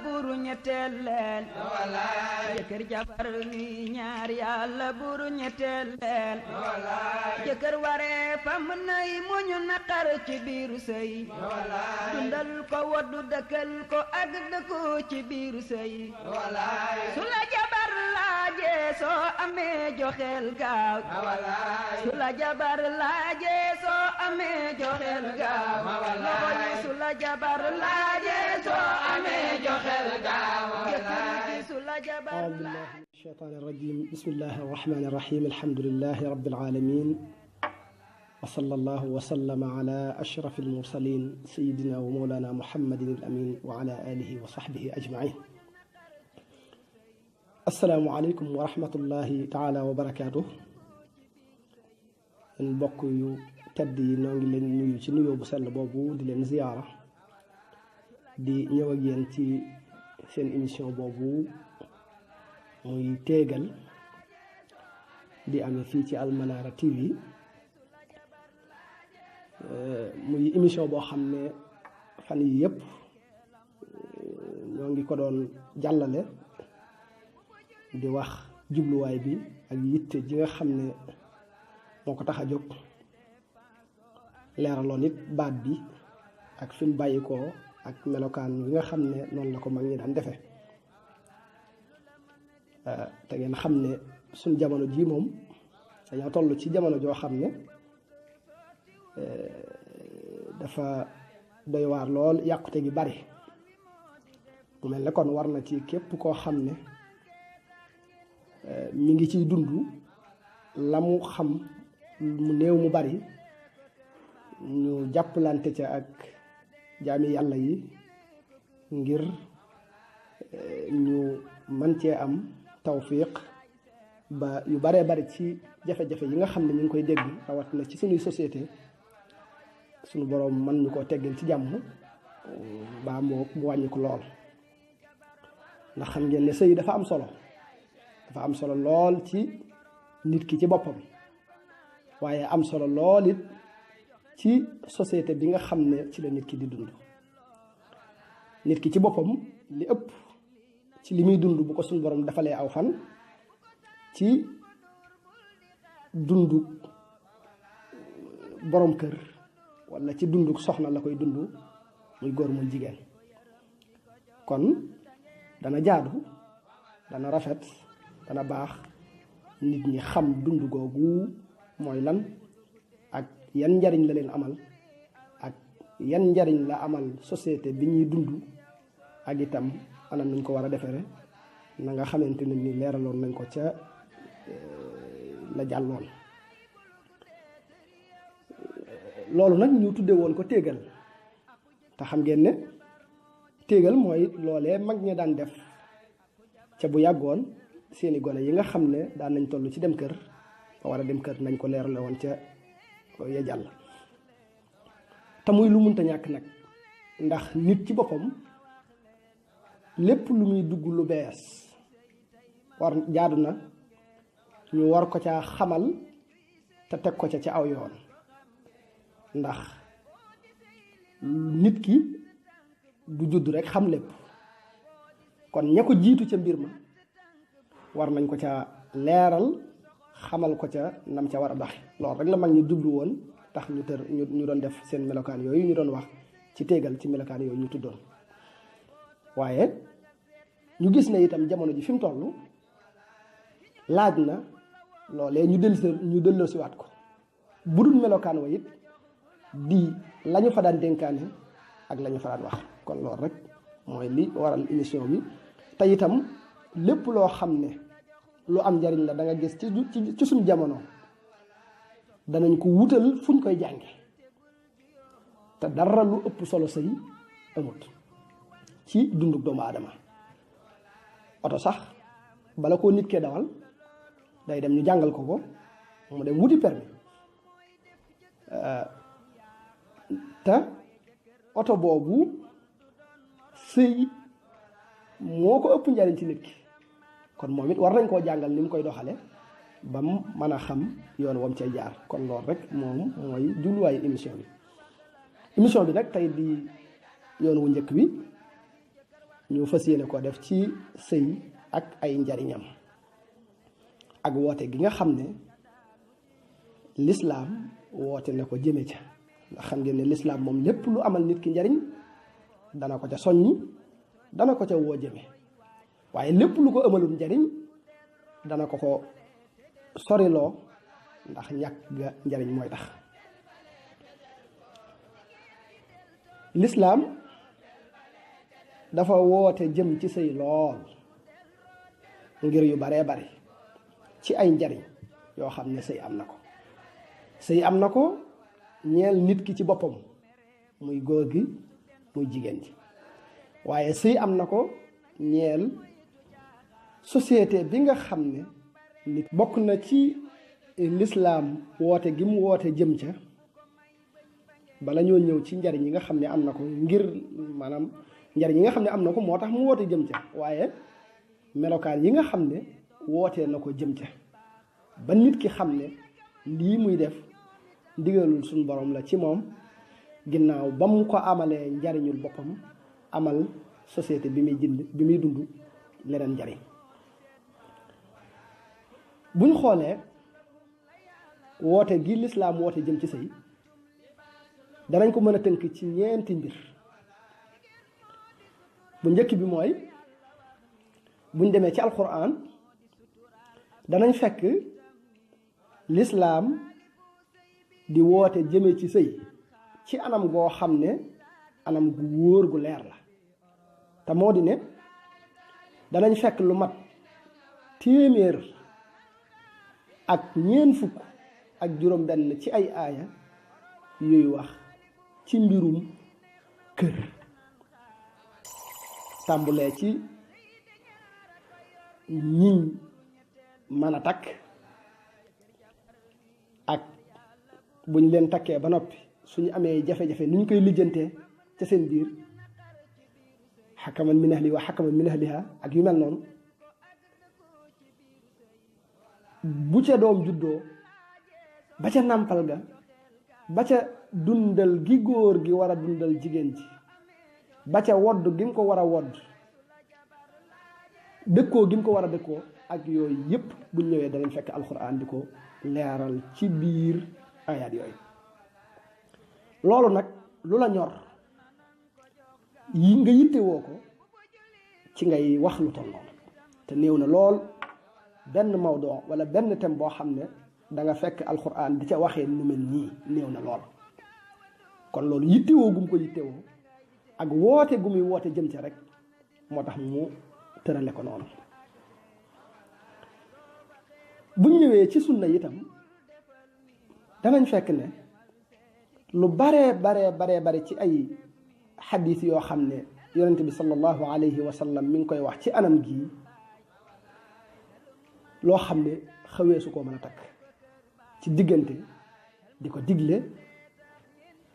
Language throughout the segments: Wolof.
buru ñetteel leen jëkkër jabar ni ñaar yàlla buru ñetteel leen jëkkër waree fam nay muñu naqar ci biiru sëy dundal ko woddu dëkkal ko ak dëkku ci biiru sëy su la jabar laaje soo amee joxeel gaaw su la jabar laaje soo amee joxeel gaaw loxo yi su la jabar laaje soo amee joxeel gaaw su la jabar laaje الشيطان الرجيم بسم الله الرحمن الرحيم الحمد لله رب العالمين وصلى الله وسلم على أشرف المرسلين سيدنا ومولانا محمد الأمين وعلى آله وصحبه أجمعين السلام عليكم ورحمة الله تعالى وبركاته mbokk yu tedd yi noo ngi leen nuyu ci nuyoo bu sell boobu di leen ziyaara di ñëw ak yéen ci seen émission boobu muy téegal di amee fii ci Almanara TV muy émission boo xam ne fan yi yëpp ñoo ngi ko doon jàllale di wax jubluwaay bi ak yitte ji nga xam ne moo ko tax a jóg leeraloon it baat bi ak fi mu bàyyi ko ak melokaan wi nga xam ne noonu la ko mag ñi daan defee te ngeen xam ne suñ jamono ji moom dañoo toll ci jamono joo xam ne dafa doy waar lool yàqute gi bari mu mel ne kon war na ci képp koo xam ne mi ngi ciy dund la mu xam mu néew mu bari ñu jàppalante ca ak jaami yàlla yi ngir ñu mën cee am tawfiq ba yu baree bari ci jafe-jafe yi nga xam ne ñu ngi koy dégg rawat na ci suñuy société suñu boroom mën ñu koo teggal ci jàmm ba mu wàññi ko lool ndax xam ngeen ne sëy dafa am solo lool ci nit ki ci boppam waaye am solo lool it ci société bi nga xam ne ci la nit ki di dund nit ki ci boppam li ëpp ci li muy dund bu ko suñu borom defalee aw fan ci dundu borom kër walla ci dundu soxna la koy dund muy góor muy jigéen kon dana jaadu dana rafet dana baax nit ñi xam dund googu mooy lan ak yan njariñ la leen amal ak yan njariñ la amal société bi ñuy dund ak itam anam nañ ko war a defere na nga xamante ne ni leeraloon nañ ko ca la jàlloon loolu nag ñu tudde woon ko téegal te xam ngeen ne téegal mooy loolee mag ñi daan def ca bu yàggoon seeni gone yi nga xam ne daan nañ toll ci dem kër ba war a dem kër nañ ko leerale woon ca ya jàll te muy lu munta ñàkk nag ndax nit ci boppam lépp lu muy dugg lu bees war jaadu na ñu war ko ca xamal te teg ko ca aw yoon ndax nit ki du judd rek xam lépp kon ña ko jiitu ca mbir ma war nañ ko ca leeral xamal ko ca nam ca war a doxe loolu rek la mag ñu jublu woon tax ñu doon def seen melokaan yooyu ñu doon wax ci téegal ci melokaan yooyu ñu tuddoon waaye ñu gis ne itam jamono ji fi mu toll laaj na loolee ñu delloosiwaat ko bu dul melokaan wa it di la ñu fa daan dénkaane ak la ñu fa daan wax kon loolu rek mooy li waral émission bi te itam lépp loo xam ne lu am njariñ la da nga gis ci suñ jamono danañ ko wutal fuñ koy jànge te dara lu ëpp solo sëy amut ci dunduk doomu aadama oto sax bala koo nit kee dawal day dem ñu jàngal ko mu dem wuti permis te oto boobu sëy moo ko ëpp njariñ ci nit ki kon moom it war nañ koo jàngal ni mu koy doxale ba mu mën a xam yoon wam cay jaar kon loolu rek moom mooy jubluwaayu émission bi nag tey di yoon wu njëkk bi ñu fas yéene ko def ci sëy ak ay njariñam ak woote gi nga xam ne lislaam woote na ko jëme ca ndax xam ngeen ne lislaam moom lépp lu amal nit ki njariñ dana ko ca soññi dana ko ca woo jëme waaye lépp lu ko amalul njariñ dana ko ko soriloo ndax ñàkk ga njariñ mooy tax lislaam dafa woote jëm ci sëy lool ngir yu baree bari ci ay njariñ yoo xam ne sëy am na ko ñeel nit ki ci boppam muy góor gi muy jigéen ji waaye sëy am na ko ñeel société bi nga xam ne nit bokk na ci lislaam woote gi mu woote jëm ca bala ñoo ñëw ci njariñ yi nga xam ne am na ko ngir maanaam njariñ yi nga xam ne am na ko moo tax mu woote jëm ca waaye melokaan yi nga xam ne wootee na ko jëm ca ba nit ki xam ne lii muy def ndigalul suñu borom la ci moom ginnaaw ba mu ko amalee njariñul boppam amal société bi muy dund leneen njariñ buñ xoolee woote gi lislaam woote jëm ci sëy danañ ko mën a tënk ci ñeenti mbir bu njëkk bi mooy buñ demee ci alquran danañ fekk lislaam di woote jëme ci sëy ci anam goo xam ne anam gu wóor gu leer la te moo di ne danañ fekk lu mat 100 ak 40 ci ay aaya yuy wax ci mbirum kër tàmbulee ci ñiñ mën a takk ak buñ leen takkee ba noppi suñu amee jafe-jafe nu ñu koy lijjantee ca seen biir xakaman min ahli wa xakaman min ahliha ak yu mel noonu bu ca doom juddoo ba ca nàmpal ga ba ca dundal gi góor gi war a dundal jigéen ji ba ca wodd gi mu ko war a wodd dëkkoo gi mu ko war a dëkkoo ak yooyu yëpp buñ ñëwee danañ fekk alxuraan di ko leeral ci biir ayaat yooyu loolu nag lu la ñor yi nga yittewoo ko ci ngay wax lu toll noonu te néew na lool benn mawdoo wala benn thème boo xam ne da nga fekk alxuraan di ca waxee lu mel nii néew na lool kon loolu yittewoo gum ko yittewoo ak woote gu muy woote jëm ca rek moo tax mu tërale ko noonu buñ ñëwee ci sunna itam danañ fekk ne lu bare ci ay xadis yoo xam ne yonente bi sallallahu alayhi wa sallam mi ngi koy wax ci anam gii loo xam ne xawee su koo mën a takk ci diggante di ko digle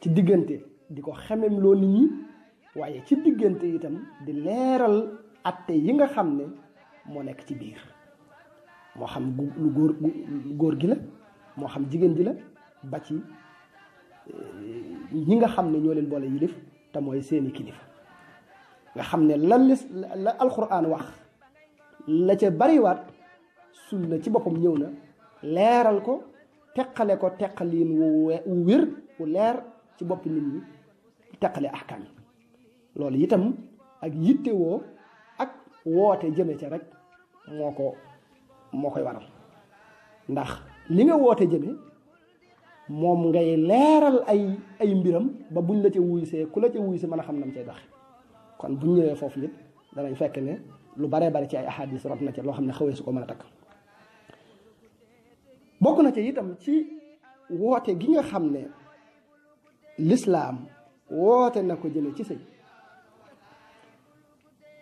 ci diggante di ko xemem loo nit ñi waaye ci diggante itam di leeral atte yi nga xam ne moo nekk ci biir moo xam lu góor gi la moo xam jigéen ji la ba ci ñi nga xam ne ñoo leen boole yilif te mooy seeni kilifa nga xam ne la alxuraan wax la ca bariwaat sunna ci boppam ñëw na leeral ko teqale ko teqaliin wu wér wu leer ci bopp nit ñi teqale ahkaam yi loolu itam ak yittewoo ak woote jëme ca rek moo koy waral ndax li nga woote jëme moom ngay leeral ay mbiram ba buñ la ca wuysee ku la ca wuysee mën a xam nam cay doxe kon buñ ñëwee foofu it danañ fekk ne lu baree bari ci ay ahadis rot na ca loo xam ne xawee su ko mën a takk bokk na ca itam ci woote gi nga xam ne lislaam woote na ko jëme ci sëy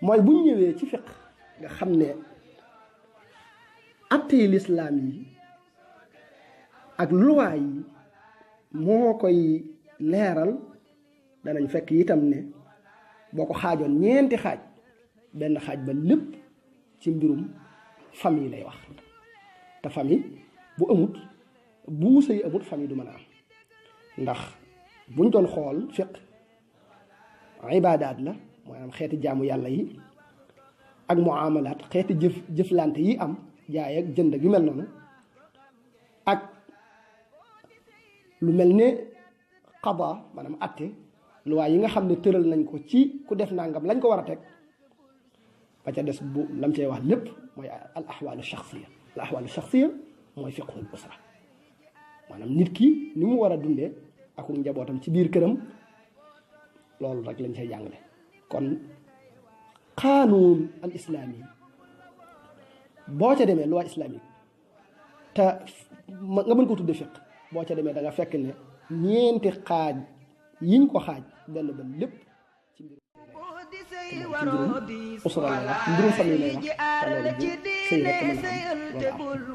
mooy buñ ñëwee ci fiq nga xam ne attey lislaam yi ak luwaa yi moo koy leeral danañ fekk itam ne boo ko xaajoon ñeenti xaaj benn xaaj ba lépp ci mbirum famille lay wax te famille bu amut bu sëy amut famille du mën a am ndax buñ doon xool fiq ibaadaat la maanaam xeeti jaamu yàlla yi ak muamalaat xeeti jëflante yi am jaay ak jënd ak yu mel noonu ak lu mel ne qada maanaam atte luwaay yi nga xam ne tëral nañ ko ci ku def nangam lañ ko war a teg ba ca des bu lam cay wax lépp mooy al ahwaalu shaxsiya al ahwaalu shaxsiya mooy fiqhul usra maanaam nit ki ni mu war a dundee ak njabootam ci biir këram loolu rek lañ cay jàngale kon qaanuun al islaami boo ca demee loi islamique te nga mën ko tudde fiq boo ca demee da nga fekk ne ñeenti xaaj yiñ ko xaaj benn ba lépp ci mbirum usra lay wax mbirum famille lay wax te loolu du sëy rek mën a am loolu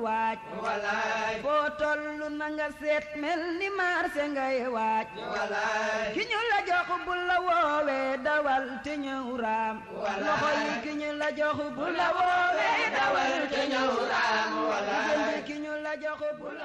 foo tollu na nga seet mel ni marse ngay waaj ki ñu la jox bu la woowee dawal te ñëw raam loxo yi ki ñu la jox bu la woowee dawal te ñëw raam ki ñu la jox bu la